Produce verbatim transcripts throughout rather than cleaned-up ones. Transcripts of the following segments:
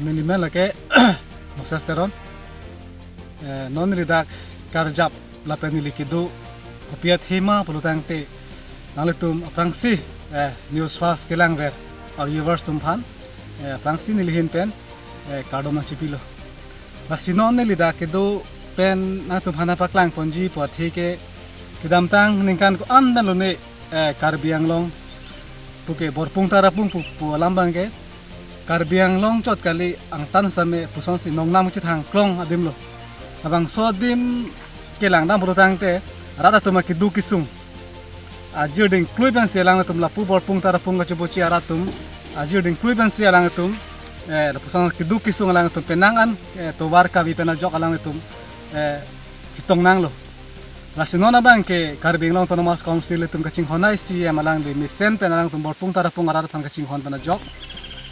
Neli men lake Moses Teron. Eh, non neli dak karjap lapen neli kedo kopi athe ma pulotangte, nanglitum aphrangsi, eh, News Fast kelangver a-viewers atum aphan, eh, aphrangsi neli ahin pen, eh, kardom nangchipilo. Lasi non neli dak kedo pen nangtum aphan nangpaklang ponji pu athe ke, kedamtang ningkan ko-an pen lone, eh, Karbi Anglong puke Borpung Tarapung pu, pu alam abangke Karbi Anglong chot kali, angtan same pusonsi nongnam chethang klong adim lo. Labangso adim kelang dam pulotangte, rat atum akedo kesung ajir dingklui pensi alangtum lapu Borpung Tarapung kachipuchi arat atum ajir dingklui pensi alangtum, eh, lapuson kedo kesung alangtum penang an, eh, tovar kave pen ajok alangtum, eh, chetong nanglo. Lasi non abangke Karbi Anglong Autonomous Council atum kachinghon ai C E M alangli mesen pen alangtum Borpung Tarapung arat aphan kachinghon pen ajok,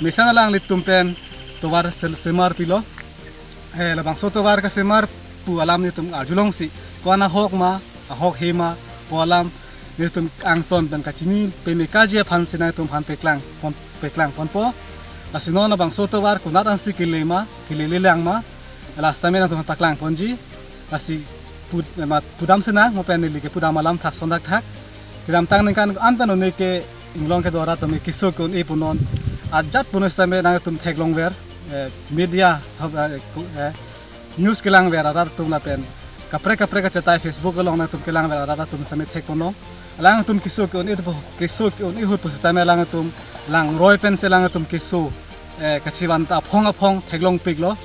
mesen alanglitum pen tovar sel-, semar pilo. Eh, labangso tovar kesemar pu alam nelitum arjulongsi, ko-an ahok ma, ahok he ma pu alam nelitum angton pen kachini peme kaji aphansi nangtum aphan paklang pon, paklang ponpo. Lasi non labangso tovar konat ansi kele ma, kelele lang ma, last time nangtum aphan paklang ponji. Lasi pud-, ma pudam sena, mo pen neli kepudam alam thakson thakthak. Kedamtang ningkan an pen lone ke inglong kedo arat atum keso ke-un-e pu non ajat pu non same nangtum theklongver, eh, media, eh, ku-, eh, news kelangver arat atum lapen kaprek kaprek achetai Facebook along nangtum kelangver arat atum same thekponlong. Alangtum keso ke-un-e pu, keso ke-un-e ahut pusitame alangtum langroi pensi alangtum keso, eh, kachevan ta aphong aphong theklongpiklo.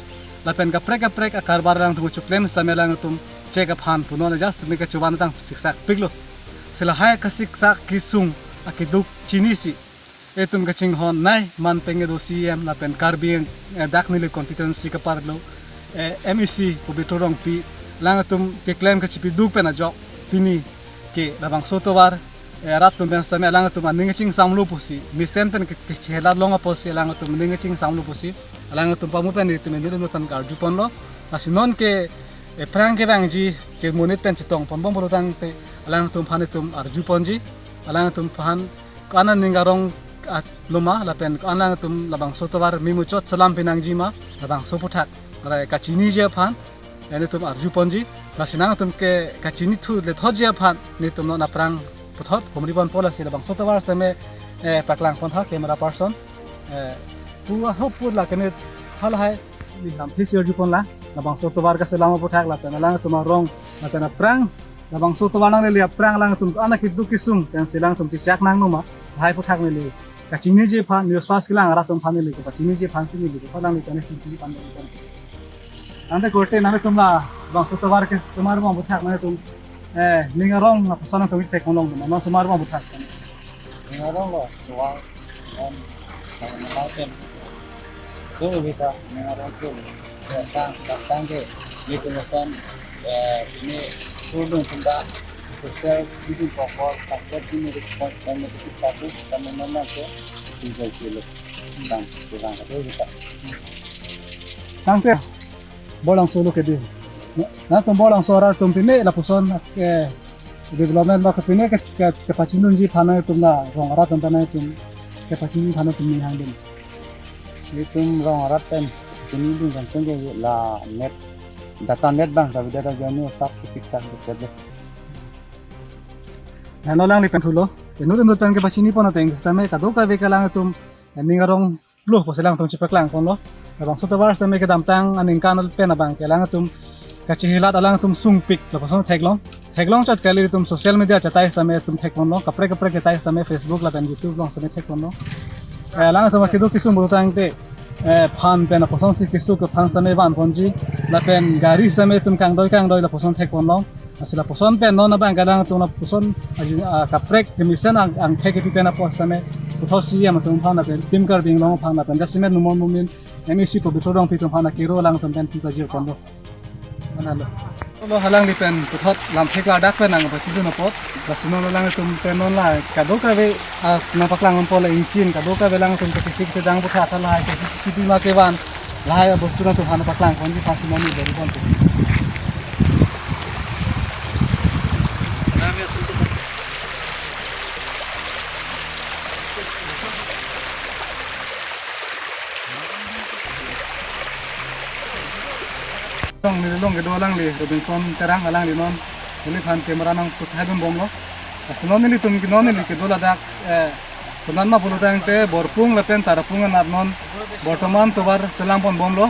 Lapen kaprek kaprek akarbar alangtum kechoklem sitame alangtum chek aphan pu non adjust tumi kachevan tang siksakpiklo. Si lahai kasiksak kesung akeduk chinisi, itum kachinghon nai man penge do C E M lapen Karbi, eh, dak neli constituency kaparlo, eh, M A C Pobitro Rongpi, alangtum keklem kachipiduk pen ajok pini ke labangso tovar, eh, arat atum pen sitame alangtum aning kachingsamlo pusi, mesen pen ke, kechelat long apotsi alangtum aning kachingsamlo pusi, alangtum pamu pen itum inut inut pen karju ponlo. Lasi non ke, eh, aphrang kevangji kemonit pen chetong ponbom pulotangte, alangtum aphan itum arju ponji, alangtum aphan ko-an aning arong, ah, lo ma, lapen ko-an alangtum labangso tovar memuchot selam pinangji ma, labangso aphuthak rai kachiniji aphan, eh, nelitum arju ponji. Lasi nangtum ke kachinithu lethotji aphan nelitum non aphrang puthot pumri ponpo. Lasi labangso tovar sitame, eh, paklang pon ha camera person, eh, pu ahop pu la kene halahai neli lamthe si arju ponlang, labangso tovar kaselam aphuthak lapen alangtum arong lapen aphrang labangso tovar nanglele aphrang alangtum ko-an akeduk kesung pensi alangtum chechak nangno ma, lahai aphuthak neli kachiniji aphan, News Fast kelang arat atum aphan neli kepachiniji aphansi neli kepalangli kane singkili pandang. Tangte korte nangtum labangso tovar kesemarbom aphuthak nangtum, eh, ning arong lapuson nangtum thekponlong ma, semarbom aphuthak. Ning arong lo, tovar, non, non, non, non, tu kita, ning arong tu. Tang, tang, tang ke, nelitum ason, eh, ini, kurdung tunda, social, ini pokok, takut ini, respon, dan itu satu, dan memang ke, tinggal kilo. Tang, kurang satu kita. Tangte, Borlangso lo kedi. Nangtum Borlangso arat atum pine lapuson, eh, development ba ke pine ke, ke, kepachinidunji aphan nangtum la rong arat atum aphan nangtum kepachinidun aphan nangtum ning hangdun. Itum rong arat pen chinidun kan pen ke la net, data net bang, tapi data jani sak siksak betul deh. Nano alangli pen thulo. Inut inut pen kepachini pon ateng sitame kadokave ke alangtum ning arong lo pusi alangtum chepaklang ponlo. Labangso tovar sitame kedamtang aningkan pen abangke alangtum kachehelat alangtum sungpik lapuson theklong. Theklong chot kali itum social media achetai sitame itum thekponlong. Kaprek kaprek achetai sitame Facebook lapen YouTube along sitame thekponlong. Eh, alangtum akeduk kesung pulotangte, eh, phan pen lapuson si kesung ke phan sitame van ponji. Lapen gari sitame itum kangdoi kangdoi lapuson thekponlong. Lasi lapuson pen non abangke alangtum lapuson aji, ah, kaprek kemesen ang, angthek kepi pen apot sitame puthot C E M atum aphan lapen Team Karbi Anglong aphan lapen jasemet numon mumin M A C Pobitro Rongpi atum aphan akiro alangtum pen pi pajir ponlo. Manalo. Lo alangli pen puthot lamthe klardak pen nangpachidun apot. Lasi non alangtum pen non la kadokave, ah, nangpaklang ponpo la ingchin kadokave alangtum kachesik chedang aphuthak lahai kachesik chedang ma kevan. Lahai abostu nangtum aphan paklang ponji aphansi non ni beri ponpo. Neli along kedo alangli Robinson Terang, alangli non neliphan camera nangputhak dun bomlo. Lasi non nelitum, non neli kedo ladak, eh, konatma pulo tangte Borpung lapen Tarapung anat non bortoman tovar selam pon bomlo.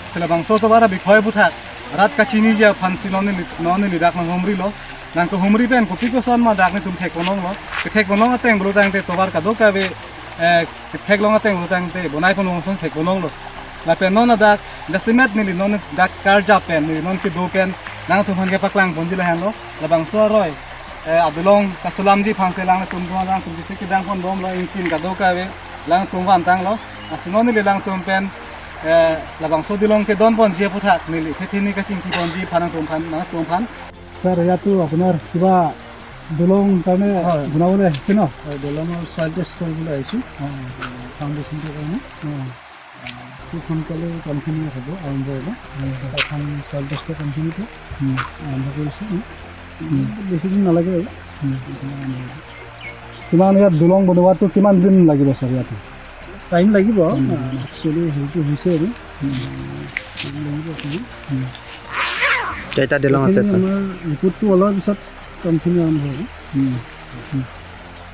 Lasi labangso tovar abikhoi aputhak rat kachiniji aphansi non neli, non neli dak nanghumrilo. Nangkehumri pen kopi kosonma dak netum thek ponlonglo. Kethek ponlong ateng pulo tangte tovar kadokave, eh, kethek long ateng pulo tangte bonai pon bom ason thek ponlonglo. Lapen non ladak jasemet neli non dak karjap pen, neli non kedo pen nangtumphan kepaklang ponji lahenlo. Labangso aroi, eh, adolong kaselamji aphansi alangtum, alangtum jisi kedang pon bomlo, ingchin kadokave alangtum vantanglo. Lasi non neli alangtum pen, eh, labangso dolong kedon ponji aputhak neli thethe hini kachingki ponji aphan nangtumphan, nangtumphan. Sir, ইয়াততো আপোনাৰ কিবা দলং কাৰণে হয়। বনাবলৈ আহিছে ন? হয়, দলঙৰ ছইল টেষ্ট কৰিবলৈ আহিছোঁ। ফাউণ্ডেশ্যনটোৰ কাৰণে। খুব সোনকালে কামখিনি হ'ব, আৰম্ভ হ'ব। এখন ছইল টেষ্টৰ কামখিনিতো আৰম্ভ কৰিছোঁ। বেছি দিন নালাগে আৰু। এইখিনি আৰম্ভ হ'ব। কিমান ইয়াত দলং বনোৱাটো কিমান দিন লাগিব ছাৰ ইয়াত? টাইম লাগিব। একচুৱেলি হেৰিটো হৈছে আৰু। টাইম লাগিব অকণমান। কেইটা দলং আছে এইখিনি ছাৰ? আমাৰ ৰিপৰ্টটো ওলোৱাৰ পিছত কামখিনি আৰম্ভ হ'ব।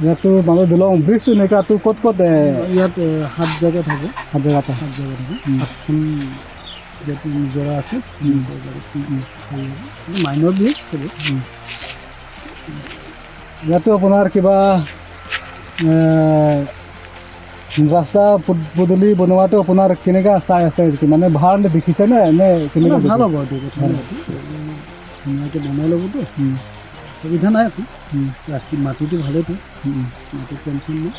ইয়াততো মানে দলং ব্ৰিজটো এনেকুৱাতো ক'ত ক'ত, এ, ইয়াত, এ, সাত জেগাত হ'ব। সাত জেগাত হ'ব। সাত জেগাত হ'ব। সাতখন ইয়াত নিজৰা আছে। মাইনৰ ব্ৰিজ হ'ব। ইয়াতো আপোনাৰ কিবা, এ, ৰাস্তা পদ-, পদূলি বনোৱাটো আপোনাৰ কেনেকা চাই আছে? মানে ভাল দেখিছে নে, নে কেনেকা মানে ভাল দেখিছে? হ'ব এইটো কথা নাই এইটো। ধুনীয়াকৈ বনাই ল'বতো। সুবিধা নাই একো। ৰাস্তা, মাটিটো ভালেইতো। মাটিৰ টেনশ্যন নাই।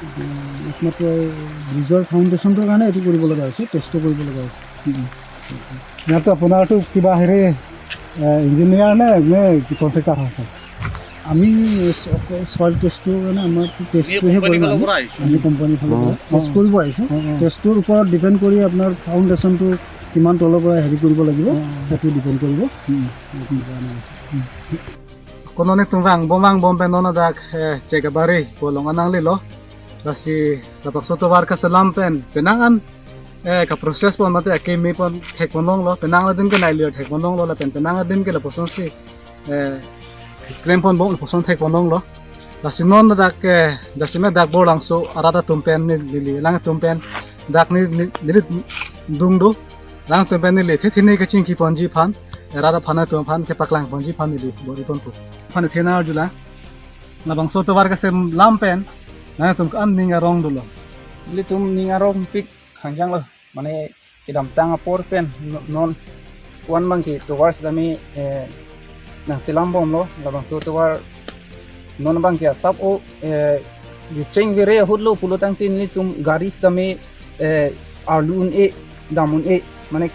এতিয়া একমাত্ৰ ব্ৰিজৰ ফাউণ্ডেশ্যনটোৰ কাৰণে এইটো কৰিব লগা হৈছে, টেষ্টটো কৰিব লগা হৈছে। ইয়াততো আপোনাৰতো কিবা হেৰি, এ, ইঞ্জিনিয়াৰ নে, নে কণ্ট্ৰেক্টৰ হয় ছাৰ? আমি চ-, ছইল টেষ্টটোৰ কাৰণে আমাৰ টেষ্টটোহে কৰিম আমি। আমি কোম্পানীৰ ফালৰ পৰা টেষ্ট কৰিব আহিছোঁ। টেষ্টটোৰ ওপৰত ডিপেণ্ড কৰি আপোনাৰ ফাউণ্ডেশ্যনটো কিমান তলৰ পৰা হেৰি কৰিব লাগিব, সেইটো ডিপেণ্ড কৰিব। Konat netum vang bom vang bom pen non ladak, eh, Chekabari pu along an nanglelo. Lasi labangso tovar kaselam pen penang an, eh, kaprocess pon mate akeme pon thek ponlonglo. Penang adim ke nai layer thek ponlonglo, lapen penang adim ke lapuson si, eh, klem pon bom lapuson thek ponlonglo. Lasi non ladak, eh, jasemet dak Borlangso arat atum pen ne-, neli alangtum pen dak ne-, ne-, neli dung do. Alangtum pen neli thethe hini kachingki ponji aphan, arat aphan atum aphan kepaklang ponji aphan neli bor-i ponpo. Aphan thena arjulang. Labangso tovar kaselam pen nangtum ko-an ning arong dolo? Nelitum ning arongpik khangjanglo. Mane kedamtang apor pen no-, non ko-an abangke tovar sitame, eh, nangselam bomlo, labangso tovar non abangke asap o, eh, kecheng vere ahut lo pulo tangte nelitum gari sitame, eh, arlu un-e, dam un-e, mane